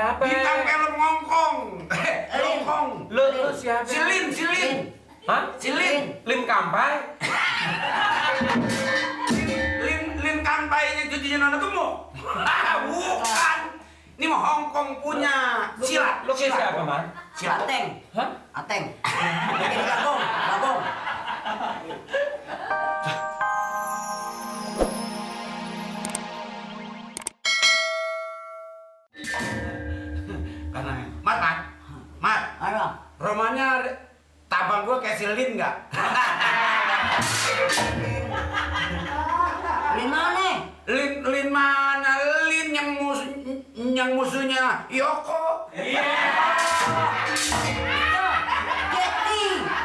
siapa? Bintang film Hongkong. Hongkong. Lu siapa? Silin. Hah? Silin. Lim Kampai? Lin Kanpai cucunya Nona Gemuk. Bukan. Ini mah Hongkong punya. Silat. Lu kayak siapa, Man? Silat. Ateng. Hah? Ateng. Ini bagong. Karena Mat. Ada. Romanya tabang gua kayak Silin nggak? Lin mana? Lin mana? Lin yang musuhnya Yoko. Iya.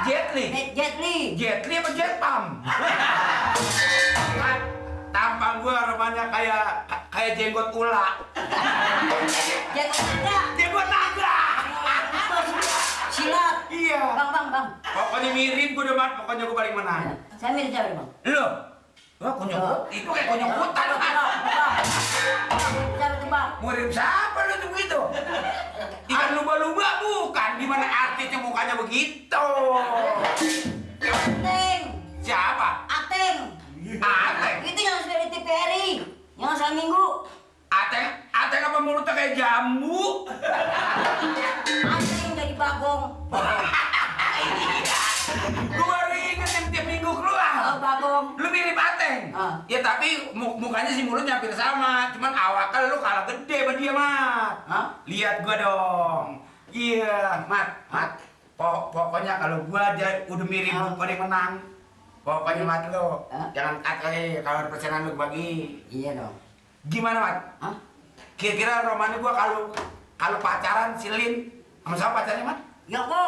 Jet Li. Jet Li apa Jet Pam? Tampang gua romanya kayak jenggot ular. Jenggot naga. Silat. Iya. Bang. Pokoknya mirip gua debat, pokoknya gua paling menang. Saya mirip siapa, Bang? Lo? Wah, kunyuk. Itu kayak kunyuk hutan. Siapa tuh, Bang? Murim siapa lu tuh begitu? Ikan lumba-lumba bukan, gimana artisnya mukanya begitu? Ateng. Siapa? Ateng. Ateng. Itu yang sepeda TVRI. Yang asal Minggu. Ateng apa mulutnya kayak jambu? Ateng jadi bagong. Gua baru inget yang tiap minggu keluar. Oh, bagong. Lu mirip Ateng. Ya tapi mukanya sih mulutnya hampir sama. Cuman awaknya lu kalah gede sama dia, Mat. Hah? Lihat gua dong. Iya, Mat. Pokoknya kalau gua udah mirip gua yang menang. Pokoknya Mat lo, jangan kali kalau ada persenan lu bagi. Iya dong. Gimana, Mat? Hah? Kira-kira romannya gua kalau pacaran Silin sama siapa pacarnya, Mat? Yoko.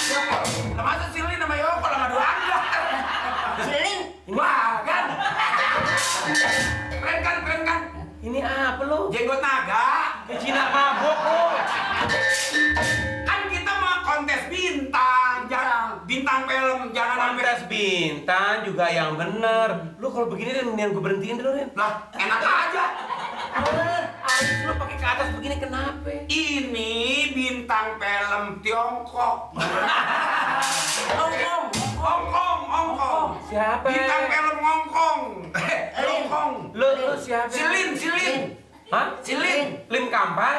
Yoko. Lah masa Silin sama Yoko lah ngadu anggar. Silin. Wah, kan? Keren kan? Ini apa lu? Jenggot naga. Kayak Cina mabok lu. Kan kita mau kontes bintang, jangan bintang film, jangan sampai Kontes bintang juga yang bener. Lu kalau begini Rin, mendingan gue berhentiin dulu Rin. lah enak aja. Abis lu pakai ke atas begini kenapa? Ini bintang film Tiongkok. Hongkong. Siapa? Bintang film Hongkong. Hongkong. Lu siapa? Silin. Hah? Silin. Lim Kampai?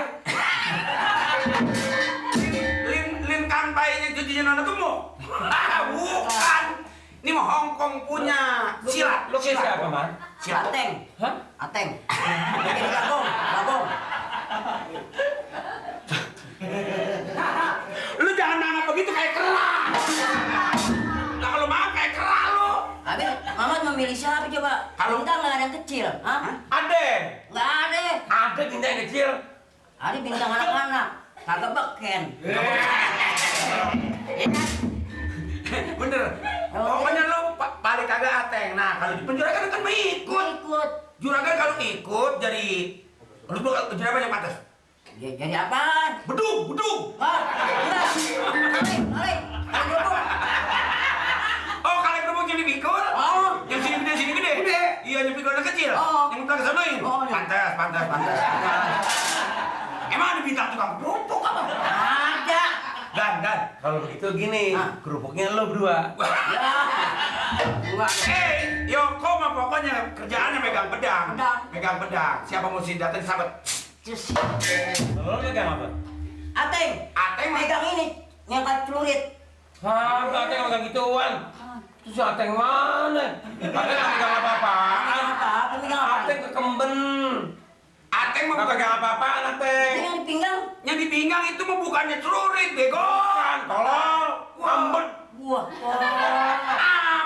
Lin Kanpai cucunya Nona Gemuk. Bukan. Ini mah Hongkong punya. Silat. Lu kayak siapa, Man? Silat. Ateng. Hah? Ateng. Ini bagong. Lu jangan nangap begitu kayak kera. Nah kalau maaf kayak kera lu. Habis Mamat memilih siapa coba? Kalau- Bintang nggak ada yang kecil, hah? Ade. Nggak ada. Ada bintang yang kecil. Ada bintang anak-anak. Kagak beken. Bener. Pokoknya lu balik kagak Ateng. Nah kalau di penjuragan kan ikut. Ikut. Juragan kalau ikut jadi lu juragan yang pantas. Jadi apaan? Bedung. Hah? Enggak. Balik. Oh kalian kerupuk jadi pikul? Oh. Yang sini gede. Iya yang pikul anak kecil. Oh. Yang udah kesonoin. Oh, iya. Pantas. Emang ada bintang tukang kerupuk apa? Ada. Dan. Kalau begitu gini, Hah? kerupuknya lo berdua. Ya. Enggak. Yoko mah pokoknya kerjaannya megang pedang. Siapa mesti datang sahabat? Cus. Lo megang apa? Ateng. Ateng mah Megang ini. Ngangkat celurit. Hah, Ateng megang gituan. Terus Ateng mana? Ateng nggak megang apa-apaan. Apa? Megang apa? Ateng kekemben. Ateng mah Nggak pegang apa-apaan Ateng. Ini yang di pinggang. yang di pinggang itu mah bukannya celurit, bego. Kan, tolong. Ambet. Wah.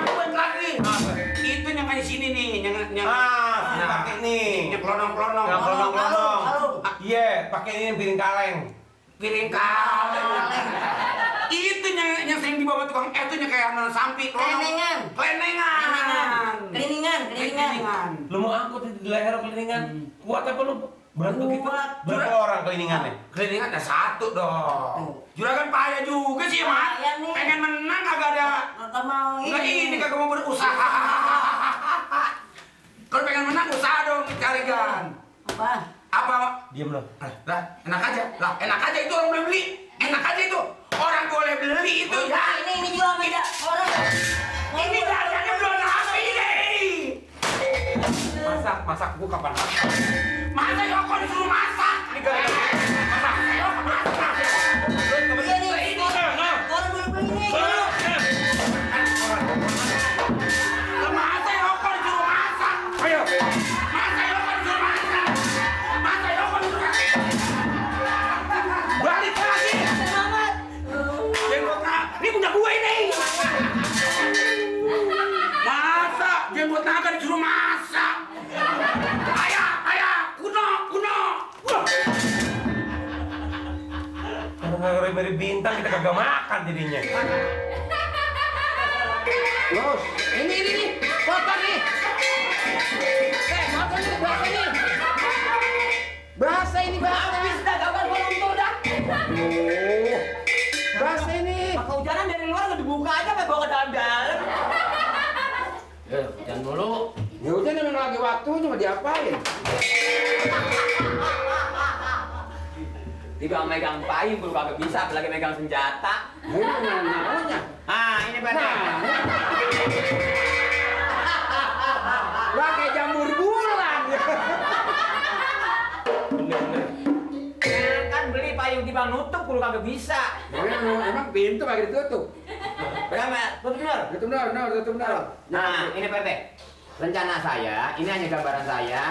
Ambet lagi. Itu yang kayak sini nih, yang Sini pakai nih. yang kelonong-kelonong. Yang kolong-kolong. Kalung. Iya, pakai ini piring kaleng. Piring kaleng. Itu yang sering dibawa tukang itu kayak anak sampi. Kelenengan. Keliningan. Lu mau angkut di leher keliningan? Kuat apa lu? Berat begitu? Kuat. Berapa orang keliningannya? Keliningan ada satu dong. Juragan payah juga sih, Mat. Payah nih. Pengen menang kagak ada. Kagak mau Enggak ini kagak mau berusaha. Kalau pengen menang usaha dong cari gan. Apa? Apa Diam lo. Lah, enak aja. Lah, enak aja itu orang boleh beli. Enak aja itu. Orang boleh beli itu ya. Ini juga beda orang. Ini harganya belum rapi nih. Masak gua kapan masak? Masa Yoko disuruh masak? Ini gara-gara masak. Yoko masak. Iya nih. Orang boleh beli nih. Masa Yoko disuruh masak? Ayo. Masa Yoko disuruh masak? Masa Yoko disuruh masak? Balik lagi. Selamat. Ini punya gue ini. Masa jenggot naga disuruh masak? Ayah, kuno. Wah. Orang dari bintang kita kagak makan jadinya. Los, ini nih, foto nih. Foto nih, bahasa nih. Bahasa ini bahasa. Habis dah gambar belum tuh dah. Oh, bahasa ini. Maka hujanan dari luar nggak dibuka aja sampai bawa ke dalam. Hujan dulu. Ya hujan memang lagi waktunya mau diapain? Tiga megang payung kalau kagak bisa, apalagi megang senjata. Ini mana namanya? Ah, ini benar. Wah, kayak jamur bulan. Kan beli payung di bang nutup kalau kagak bisa. Emang pintu kagak ditutup. Pegang, tutup benar. Tutup benar. Nah, ini Pak RT. Rencana saya, ini hanya gambaran saya.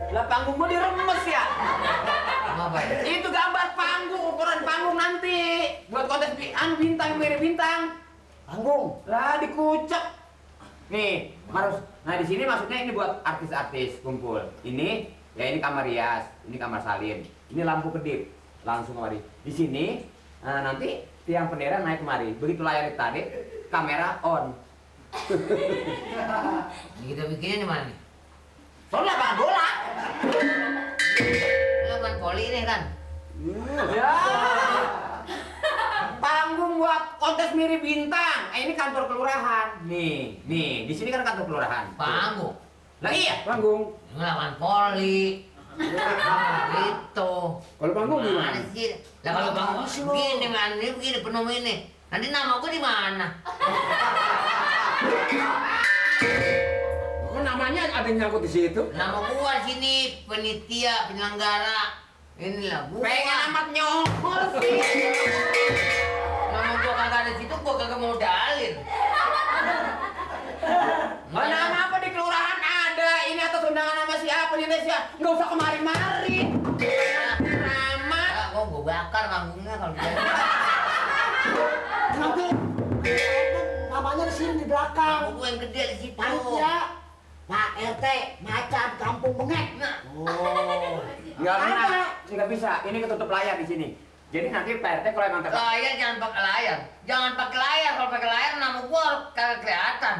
Lah panggung gua diremes ya. Apa ya? Itu gambar panggung, ukuran panggung nanti. Buat kontes bintang, mirip bintang. Panggung. Lah dikucek. Nih, harus. Nah, di sini maksudnya ini buat artis-artis kumpul. Ini ya ini kamar rias, ini kamar salin. Ini lampu kedip. Langsung kemari. Di sini nanti tiang bendera naik kemari. Begitu layar ditarik, kamera on. Kita bikinnya di mana nih? Soalnya lapangan bola. Lapangan voli ini kan? Ya. Panggung buat kontes mirip bintang. Ini kantor kelurahan. Nih, di sini kan kantor kelurahan. Panggung. Lah iya. Panggung. Ini lapangan voli. Gitu. Kalau panggung Mana gimana? sih? Lah kalau panggung begini man, ini begini penuh ini. Nanti nama gue di mana? Oh, namanya ada yang nyangkut di situ. Nama gua sini penitia penyelenggara. Inilah gua. Pengen amat nyongol sih. Nama gua kagak ada situ, gua kagak mau dalin. Oh, nama apa di kelurahan ada? Ini atas undangan nama siapa di Indonesia? Nggak usah kemari-mari. Nama. Gua bakar panggungnya kalau gitu. Nanti namanya di sini di belakang. Nama gua yang gede di situ. Panitia Pak RT Macan Kampung Bengek. Nah, Nggak bisa. Ini ketutup layar di sini. Jadi nanti Pak RT kalau emang tetap layar jangan pakai layar. Jangan pakai layar. Kalau pakai layar nama gua kagak kelihatan.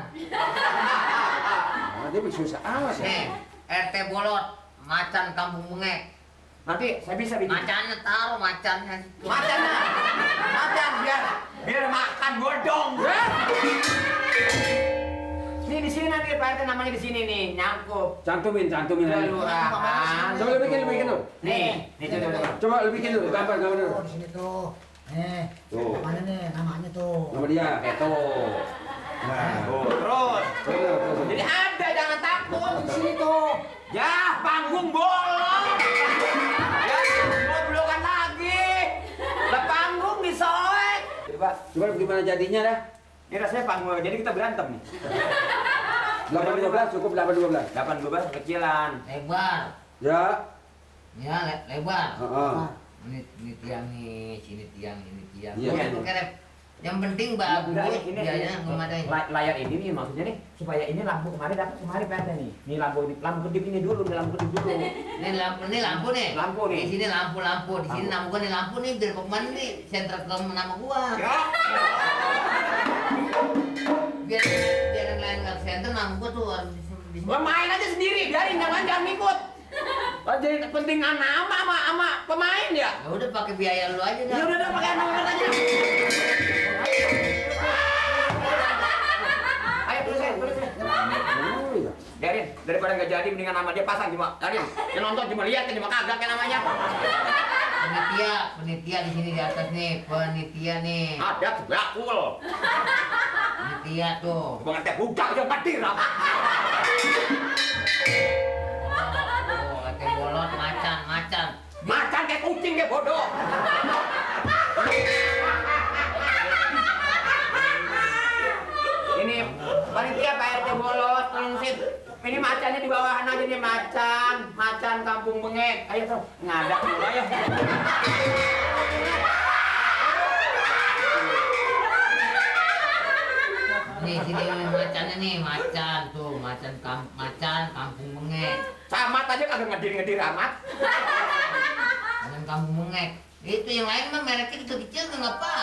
Nah, dia susah awas ya. Nih, RT Bolot, Macan Kampung Bengek. nanti saya bisa bikin. Macannya taruh macannya. Macan biar makan bodong. Nih di sini nanti Pak RT namanya di sini nih nyangkut. Cantumin aja. Kelurahan. Coba lu bikin dulu. Nih coba. Coba lu bikin dulu, gambar dulu. Oh, di sini tuh. Tuh. Namanya nih, namanya tuh. Nama dia. Tuh. Nah, Terus. terus. Jadi ada jangan takut. Di sini tuh. Ya panggung bolong. Ya belok-belokan lagi. Lah panggung disoek. Coba. Coba gimana jadinya dah? Ini rasanya panggung jadi kita berantem nih. 8-12 cukup 8-12. 8-12 kecilan. Lebar. Ya. Ya, lebar. Heeh. Ini tiang nih, sini tiang, ini tiang. Iya. Oke, yang penting bagus, ini biayanya memadai. layar ini nih maksudnya nih supaya ini lampu kemarin dapat kemarin Pak nih. Nih lampu kedip ini dulu, lampu kedip dulu. Ini lampu nih. Lampu nih. Di sini lampu. Di sini nama gua nih lampu nih biar kemarin nih sentra ke nama gua. Ya. Biar yang lain nggak senter nama gua tuh harus di Lah main aja sendiri, biarin jangan ikut. Oh, jadi penting nama sama pemain ya. Ya udah pakai biaya lu aja Ya dah. udah pakai nama aja. Ayo tulisin. Oh, iya. Biarin daripada daripada nggak jadi mendingan nama dia pasang cuma tadi yang nonton cuma lihat cuma kagak kan namanya. Penitia di sini di atas nih, penitia nih. Ada bakul. Penitia tuh. Gua ngerti budak yang padir apa. Oh, kayak bolot macan. Macan kayak kucing kayak bodoh. Ini panitia Pak RT Bolot, tolong sip. Ini macannya di bawahan aja nih macan kampung bengek. Ayo tuh ngadak dulu ayo. Nih sini macannya nih, macan kampung bengek. Camat aja kagak ngedir amat. Macan kampung bengek. Itu yang lain mah mereknya kecil-kecil nggak apa-apa.